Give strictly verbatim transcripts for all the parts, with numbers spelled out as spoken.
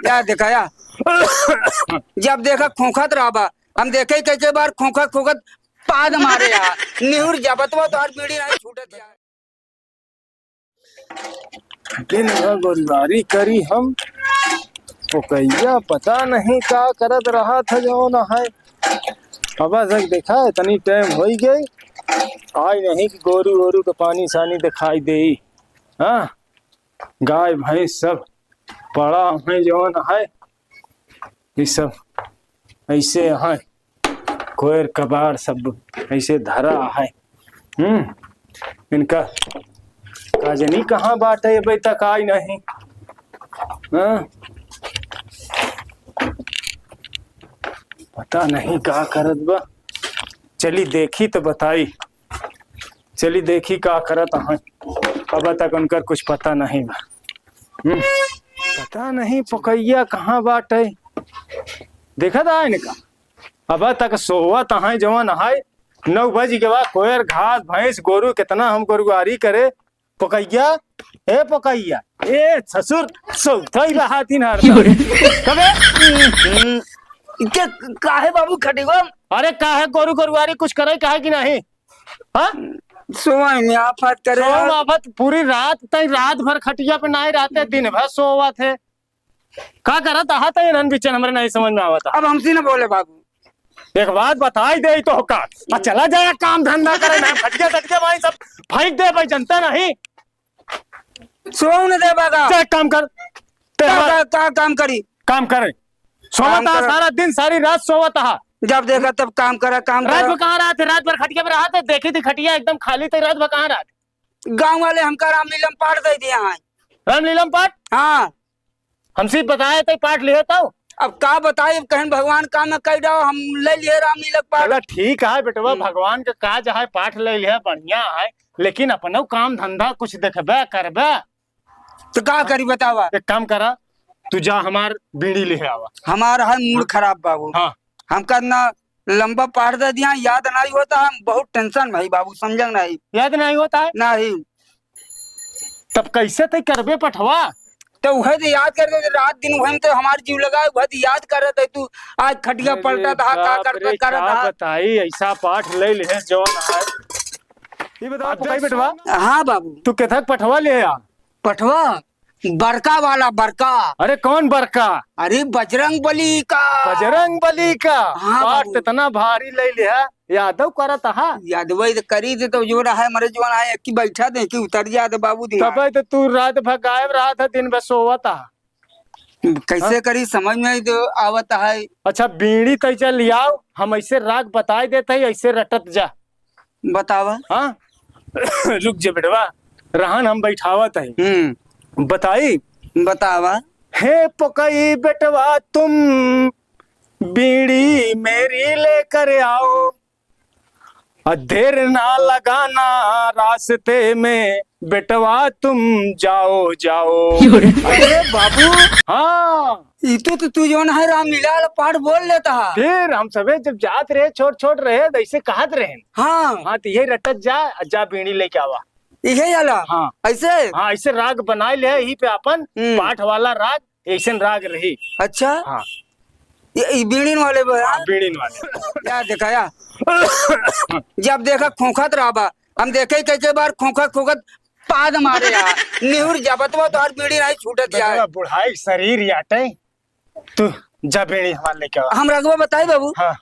या देखा या, जब देखा खोखत रहा बा, हम देखे कई कई बार खोखत खोखत पाद मारे या, निहुर जबतवा तोहार बीड़ी नहीं छूटत या। दिन भर गोरीबारी करी हम, पोकैया पता नहीं का करत रहत है जौन है। अब तक देखा इतनी टाइम होई गई, आई नहीं कि गोरू ओरू के पानी सानी दिखाई देई। हाँ, गाय भैंस सब पड़ा है जौन है, ई सब ऐसे है, कोयर कबाड़ सब ऐसे धरा है। हम्म, इनका का जनी कहाँ बाटे, अबे तक आई नहीं। हाँ? पता नहीं का करत बा। चली देखी तो बताई, चली देखी का करत हैं। अब तक उनकर कुछ पता नहीं बा। हम्म, पता नहीं पोकैया कहाँ बाटे, देखत है इनका। अब तक सोवत हैं जवन है, नौ बज गवा, कोयर घास भैंस गोरू कितना हम गोरुआरी करे। पोकैया, ए पोकैया, ए ससुर, सोवत ही रहा दिन हर दम। कबे? हम्म, के, काहे बाबू खटिगो? अरे काहे गोरू गोरुआरी कुछ करे काहे कि नहीं? हाँ? सोवई में आफत करे सोवई में यार। आफत, पूरी रात तई रात भर खटिया पे नहीं रहते, दिन भर सोवत है। का करत आहा तई इन्हन बीचन हमरे नहीं समझ में आवत। अब हमसे न बोले बाबू। एक बात बताई दे तो का, आ चला जाया काम धंधा करे ना, खटिया सटिया भाई सब फेंक दे भाई, जनता नहीं। सोवई न दे बागा। जा एक काम कर, ते का, हमार का, का काम करी? काम करे, सोवत काम आहा कर। सारा दिन सारी रात सोवत आहा। जब देखा तब काम करा, काम रात करा। भर कहाँ रहत है? रात भर खटिया पे रहत है, देखी थी खटिया एकदम खाली थी, रात भर कहाँ रहत? गाँव वाले हमका रामलीला में पाठ दे दिया है। रामलीला में पाठ? हाँ। हमसे बताए तो पाठ लिहे तो। अब का बताई, अब कहन भगवान का में कह डाओ, हम ले लिए रामलीला के पाठ। चला ठीक है बेटवा, हम्म। भगवान का काज है, पाठ ले लिया, बढ़िया है, लेकिन अपनो काम धंधा कुछ देखबे करबे। तो का करी बतावा? एक काम करा, तू जा हमार बीड़ी ले आवा। हमार है मूड खराब बाबू। हाँ। हमका ना लंबा पाठ दे दिया, याद नहीं होता, हम बहुत tension में है बाबू, समझंग नहीं। याद नहीं होता है? नहीं। तब कैसे तय करबे पठवा? तो वह तो याद कर दे, रात दिन वह तो हमार जीव लगा, वह तो याद कर रहे तू, आज खटिया अरे पलटा था, का बाप करता, रे, करता का था। बताई, ऐसा पाठ ले ले जौन है। ये बताओ, अब पकड़ जा बेटवा। हाँ बाबू। तू केथक पठवा ले आ? पठवा? बड़का वाला बड़का। अरे कौन बड़का? अरे बजरंग बली का। बजरंग बली का? हाँ पाठ बाबू। तो इतना भारी ले लिया, यादव करत हा। यादव तो करी दे तो जोड़ा है, मरे जवान है, कि बैठा दे कि उतर जा दे बाबू दिमाग। तबे तो तू रात भर गायब रहा था, दिन भर सोवत हा। कैसे हाँ? करी, समझ में तो आवत है। अच्छा, बीड़ी तैचा लियाओ, हम ऐसे राग बताए देते हैं, ऐसे रटत जा। बतावा। हाँ? रुक जे बेटवा, रहन हम बैठावत है। हम्म। बताई? बतावा। हे पोकई बेटवा तुम, बीड़ी मेरी लेकर आओ, और देर ना लगाना रास्ते में, बेटवा तुम जाओ, जाओ। अरे बाबू। हाँ। ई तो, तो तू जौन है रामलीला वाला पाठ बोल लेता है। फिर हम सबे जब जात रहे, छोट छोट रहे, तो ऐसे कहत रहे। हाँ। हाँ, तो यही रटत जा, जा बीड़ी लेके आवा। यही वाला? हाँ। ऐसे? हाँ, ऐसे राग बनाए ले, यही पे अपन हम्म। पाठ वाला राग, ऐसन राग रही। अच्छा। हाँ। ये, ये बीड़ीन वाले बा? हाँ, बीड़ीन वाले। या देखा या? जब देखा खोखत रहा बा, हम देखे कई कई बार खोखत खोखत पाद मारे या। निहुर जबतवा तोहार बीड़ी नहीं छूटत या। बेटवा, बुढ़ाई शरीर याटे। तू जा बीड़ी हमार लेके आवा। हम रगवा बताई बाबू। हाँ।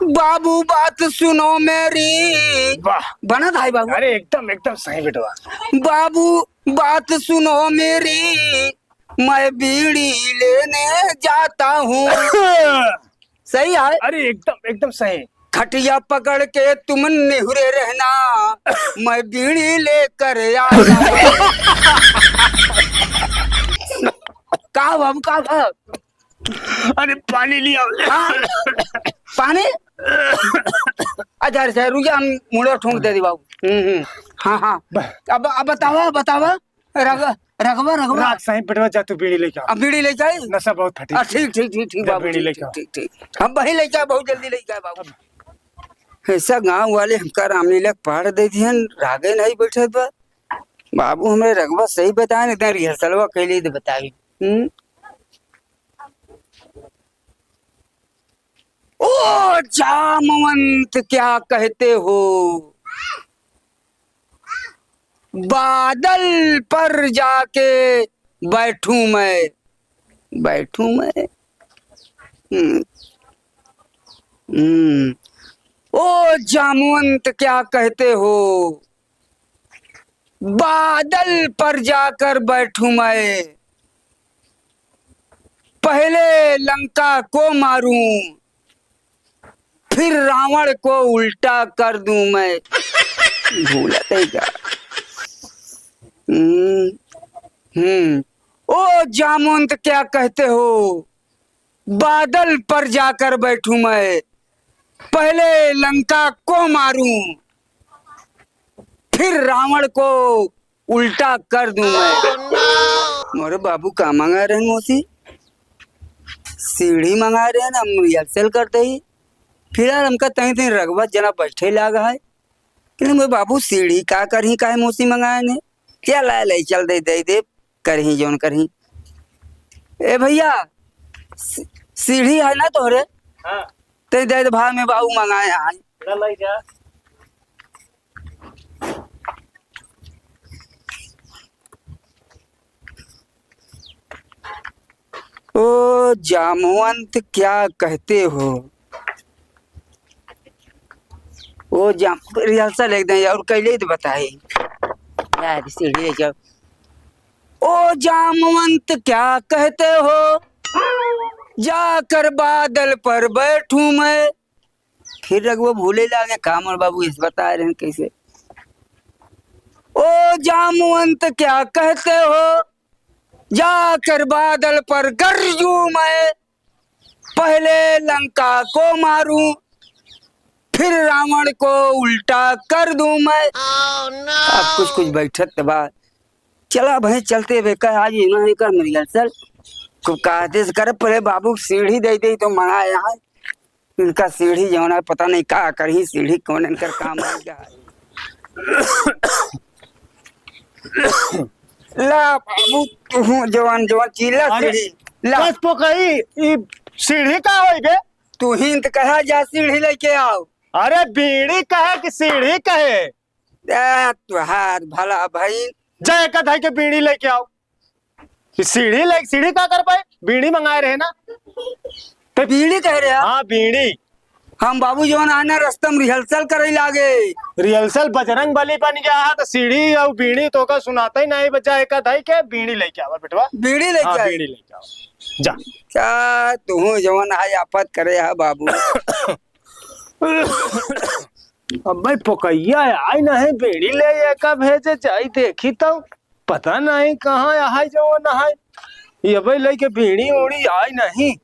बाबू बात सुनो मेरी। वाह। बनत है बाबू। अरे एकदम, एकदम सही बेटवा। बाबू बात सुनो मेरी, मैं बीड़ी लेने जाता हूँ। सही है। अरे एकदम, एकदम सही। खटिया पकड़ के तुम निहुरे रहना, मैं बीड़ी लेकर आता हूँ। का बाबू, का बा? अरे पानी लिया। हाँ? पानी? अच्छा, अच्छा, रुक जा, हम मुड़ो ठोंक दे दी बाबू। हम्म, हम्म। हाँ, हाँ। अब, अब बतावा, बतावा। रग-, रगवा, रगवा। राग साईं बेटवा, जा तू बीड़ी लेके आ। अब बीड़ी लेके आई? नशा बहुत फटी। आ, ठीक, ठीक, ठीक, ठीक, जा बाबू, बीड़ी ठीक, लेके ठीक, आ। ठीक, ठीक। हम वही लेके आए, बहुत जल्दी लेके आए बाबू। ऐसा गाँव वाले हमका रामलीला के पाठ दे दिहन, रागे नहीं बैठत बा। बाबू, हमरे रघुवा सही बताए, नहीं तो रिहर्सलवा कैले तो बताई। हम्म? ओ जामवंत, क्या कहते हो? बादल पर जाके बैठूं मैं, बैठूं मैं। हम्म, हम्म। ओ जामवंत, क्या कहते हो? बादल पर जाकर बैठूं मैं, पहले लंका को मारूं, फिर रावण को उल्टा कर दूं मैं। भूलत है का? हम्म, हम्म। ओ जामवंत, क्या कहते हो? बादल पर जाकर बैठूं मैं, पहले लंका को मारूं, फिर रावण को उल्टा कर दूं मैं। मोरे बाबू का मंगा रहे मौसी? सीढ़ी मंगा रहे हैं, हम रिहर्सल करते ही। फिलहाल हमका तनी तनी रगवा जना बैठे लाग है। लेकिन मोरे बाबू सीढ़ी का करही, काहे मौसी मंगाए ने? चल आए, ले चल दे, दे दे, करही जौन करही। ए भैया, सी-, सीढ़ी है ना तोहरे? हाँ। ते दे दे भाई, में बाबू मंगाए हैं। ला, लाई जा। ओ जामवंत, क्या कहते हो? ओ जाम, रिहर्सल एक दिन और कैले तो बताई। यार, सीढ़ी ले जाओ। ओ जामवंत, क्या कहते हो? जाकर बादल पर बैठूं मैं। फिर रघुआ भूले लागे, काम और बाबू इस बता रहे हैं कैसे। ओ जामवंत, क्या कहते हो? जाकर बादल पर गरजूं मैं, पहले लंका को मारूं, फिर रावण को उल्टा कर दूं मैं। अब कुछ कुछ बैठत बा। चला भाई, चलते बे, कह आज इन्होंने कर मेरी रिहर्सल। खूब कायदे से करे, पहले बाबू सीढ़ी दे दे तो मंगाए यहाँ। इनका सीढ़ी जौन है, पता नहीं का करही, सीढ़ी कौन इनकर काम आइगा। ला बाबू, तू जवान जवान चीला अरे, सीढ़ी ला। बस पोकई, ई सीढ़ी का होई बे? तू ही त कहा जा सीढ़ी लेके आओ। अरे बीड़ी कहे कि सीढ़ी कहे? ए, तुहार भला भाई। जा एक धाई के बीड़ी लेके आओ। कि सीढ़ी ले, सीढ़ी का कर पाए? बीड़ी मंगाए रहे ना। ते बीड़ी कह रहे हैं? हाँ, बीड़ी। हम बाबू जवन आना रस्ता में रिहर्सल करे लागे। रिहर्सल बजरंग बली बन गया है, तो सीढ़ी और बीड़ी तो का सुनाता ही नहीं बच्चा, एक धाई के बीड़ी लेके आवा बेटवा। बीड़ी लेके हाँ, आए? बीड़ी लेके आओ। जा। क्या तू जवन है आफत करे है बाबू। अबे पोकैया आए नहीं, बीड़ी ले ये का भेजे जाई देखी तो। पता नहीं कहाँ आए जवन आए। ये अबे लेके बीड़ी उड़ी आए नहीं।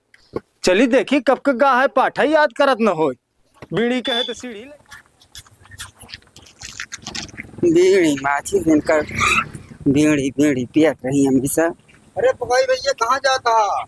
चली देखी कब के गा है, पाठा याद करत न होय। बीड़ी कहे तो सीढ़ी ले। बीड़ी माचिस इनकर, बीड़ी, बीड़ी पियत रही हमेशा। अरे पकवाई भैया, कहाँ जाता?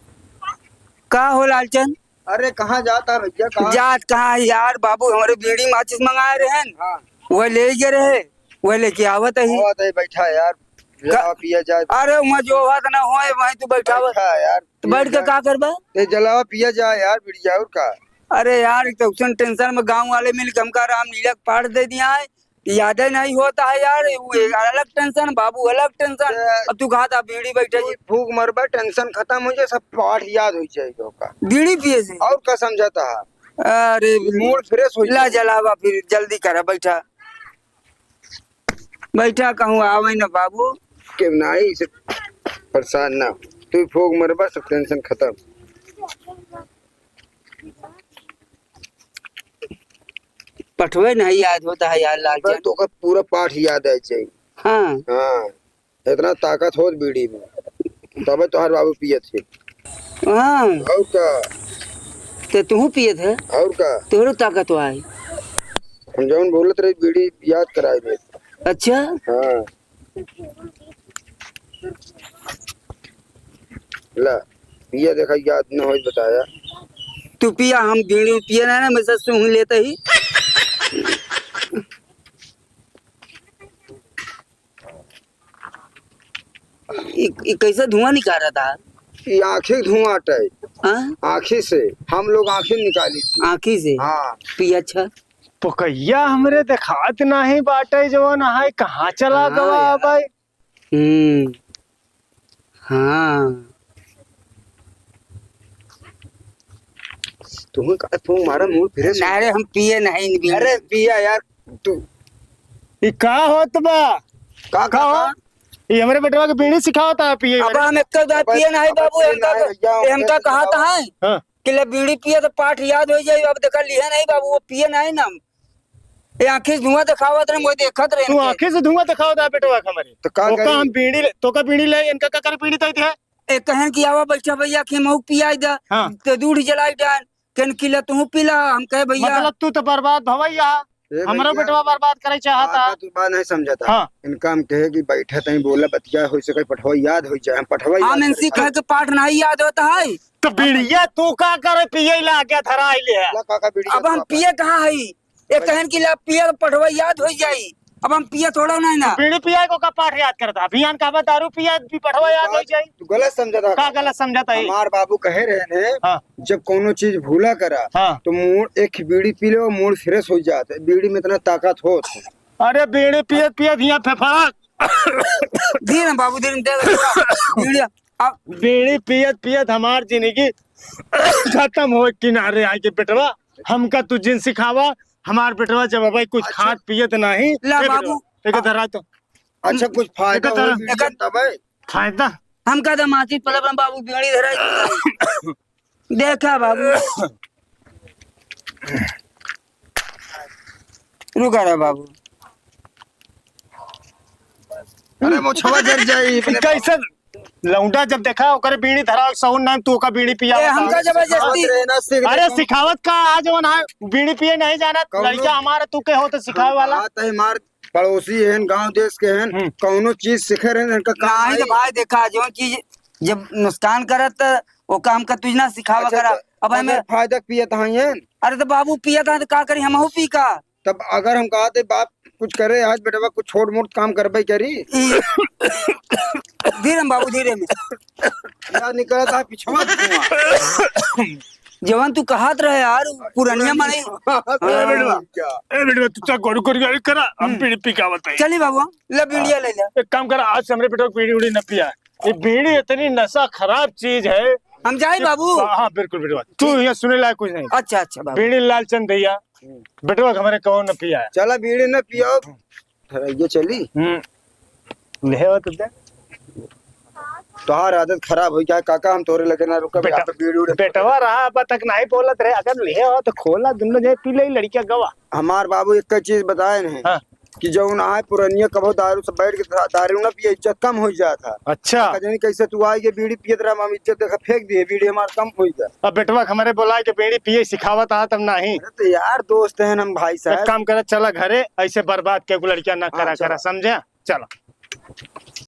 का हो लालचंद? अरे कहाँ जाता भैया, कहाँ? जात कहाँ यार, बाबू हमरे बीड़ी माचिस मंगाए रहे हैं। हाँ। वह ले गए रहे, वह लेके आवत ही। आवत है, बैठा यार, का-, जलावा पिया जाए। अरे वहाँ जो बात ना होए, वहीं तू बैठा हुआ। बैठा यार, तो बैठ के पिया का जाए। करबा? ये जलावा पिया जाए यार, बीड़ी और का। अरे यार, एक तो उसन टेंशन में गाँव वाले मिल के हमका राम लीला का पाठ दे दिया है। यादे नहीं होता है यार, वो एक अलग टेंशन, बाबू अलग टेंशन। ए, अब तू कहा था बीड़ी बैठे तू जी। फूक मरबा, टेंशन खत्म हो जाए, सब पाठ याद हो जाए तो का। बीड़ी पिए से? और का समझाता है? अरे mood fresh हो ला जाए। जलावा फिर जल्दी करा, बैठा। बैठा कहूँ आवे न बाबू। के नहीं से परेशान ना, तू फूक मरबा, सब टेंशन खत्म। पठवे नहीं याद होता है यार लालचंद। तो का पूरा पाठ याद आ जाए। हाँ। हाँ, इतना ताकत होत बीड़ी में, तबे तोहार बाबू पियत है। हाँ। और का? ते तू पियत है? और का? तोहरो ताकत आए। हम जौन बोलत रही, बीड़ी याद कराए दे। अच्छा। हाँ। ला, पिया देखा, याद न होई बताया। तू पिया, हम बीड़ी पिए ना, ना, मैं सच सूंघ लेते ही। ई, ई कैसे धुआं निकालत ह? ई आँखी के धुआं हटे। हाँ? आँखी से, हम लोग आँखी निकाली थी। आँखी से? हाँ। पिया अच्छा। पोकैया हमरे देखात नाही बाटे, जवन है कहाँ चला हाँ गवा यार। भाई? हम्म। हाँ। तुहूँ का फूंक मारा, मूड फ्रेश हो ना रे, हम पिए नहीं बीड़ी। अरे पिया यार, तू। ई का होत बा? का, का, का हो? का? ई हमरे बेटवा के बीड़ी सिखावत है पिए अब वाला। हम एक तो अबे, पिए नहीं अबे बाबू, पिए इनका नहीं, भैया, ए, इनका इनका कहा था सिखावा। है हाँ। कि ले बीड़ी पिए तो पाठ याद हो जाई। अब देखा लिहे नहीं बाबू, वो पिए नहीं ना। ये आँखी से धुआं देखावत रहे, मुझे देखत रहे तू इनके। आँखी से धुआं देखावत है बेटवा के हमरे। तो का ओका करी? हम बीड़ी ले, तो का बीड़ी ले, इनका का करे बीड़ी तई दे? ए, कहन कि आवा बैठा भैया, कि मऊ पियाई दे, हाँ। तो दूध जलाई डाल, कहन कि ले तू पी ला, हम कहे भैया। मतलब तू तो बर्बाद भवैया, ए हमरो भैया, बेटवा बर्बाद करे चाहता। काका तू बात नहीं समझता। हाँ। इनका हम कहे कि बैठे तई बोला बतिया, हो सके पठवा याद हो जाए, हम पठवा हम याद इनसे करें। कहे के पाठ नहीं याद होता है। तो बीड़िया तू का करे पिए ला क्या धरा ले है? ला काका बीड़ी अब हम पिए कहाँ है? ये कहन कि ला पिया तो पठवा याद हो जाई। अब हम पिया थोड़ा नहीं ना। बीड़ी पिया को का पाठ याद करता? अभियान का बा दारू पिया भी पठवा याद हो जाई। तू गलत समझता। का गलत समझता है? हमार बाबू कहे रहे ने, हाँ। जब कोनो चीज भूला करा, हाँ। तो मूड एक बीड़ी पी ले, मूड फ्रेश हो जात है। बीड़ी में इतना ताकत होत है। अरे बीड़ी पियत पियत हियाँ फेफड़ा। धीरे बाबू, धीरे दे। बीड़ी, अब बीड़ी पियत पियत हमार जिंदगी खत्म हो किनारे आके बेटवा। हमका तू जिन सिखावा, हमार बेटवा जब अबे कुछ अच्छा। खात पियत नाही। ला ए बेटवा, बाबू। एक धरा तो। अच्छा, कुछ फायदा एकर हो तरह। बीड़ी एकर तबे। फायदा? हमका तो माचिस पलप में बाबू बीड़ी धराई। देखा बाबू। रुका रहा बाबू। अरे मोछवा जर जाई अपने। कैसे लौंडा जब देखा ओकरे बीड़ी धरा, साउंड नाम तू ओका बीड़ी पिया ए, बता। हमका जबरदस्ती। अरे सिखावत का आज वन है, बीड़ी पिए नहीं जाना। कौनो लड़का हमारा तू के हो तो सिखावे वाला। बात है मार पड़ोसी हैं, गांव देश के हैं, हम्म। कौनो चीज सीखे रहे, इनका काम नहीं तो आई। भाई देखा, जो चीज जब नुकसान करत, त ओका हमका तुझ ना सिखावा अच्छा, करा। तो अब अगर हमें फायदा पियत हैं, अरे तो बाबू पियत हैं, तो का करी, हमहू पी का? तब अगर हम कहते बाप कुछ करे, आज बेटवा कुछ छोट मोट काम करबे करी। ई, धीरे में बाबू, धीरे में। यार निकलत है पिछवा धुआं। जवन तू कहत रहे यार, पुरनिया माने। ए बेटवा, क्या? ए बेटवा, तू चा गोरू गोरू गाड़ी करा, हम हम्म। बीड़ी पी के आवत है। चली बाबू, ले बीड़िया ले ले। एक काम करा, आज से हमरे बेटवा को बीड़ी उड़ी न पिया। ये बीड़ी इतनी नशा खराब चीज है हम जाई कि बाबू। हाँ, बिल्कुल बेटवा, तू यहाँ सुने लायक कुछ नहीं। अच्छा, अच्छा बाबू। बीड़ी लालचंद भैया, हम्म। बेटवा के हमरे कहो न पिया है। चला बीड़ी न पियो। हम्म। धराइए चली। हम्म। ले आओ तो दे। तोहार आदत खराब हो गया काका, हम तोरे लगे ना रुकब, बेटा, यहाँ पे बीड़ी उड़ी बेटवा रहा, अब तक नहीं बोलत रहे, अगर ले आओ तो खोला, दोनों जने पी ले, लड़किया गवा। हमार बाबू एक चीज बताए नहीं हाँ। कि जौन आए पुरनिया कबो दारू से बैठ के दा-, दारू ना पिए, इज्जत कम हो जात है। अच्छा। का जानी कैसे तू आए के बीड़ी पियत रहा, हम इज्जत देखा फेंक दिए, बीड़ी हमार कम हो गया। अब बेटवा के हमरे बोलाए के बीड़ी पिए सिखावत आ तब नहीं। अरे तो यार दोस्त हैं हम भाई एक साहब। काम करा, चला घरे, ऐसे बर्बाद के लड़किया ना हाँ, करा, चला। करा, समझे? चला।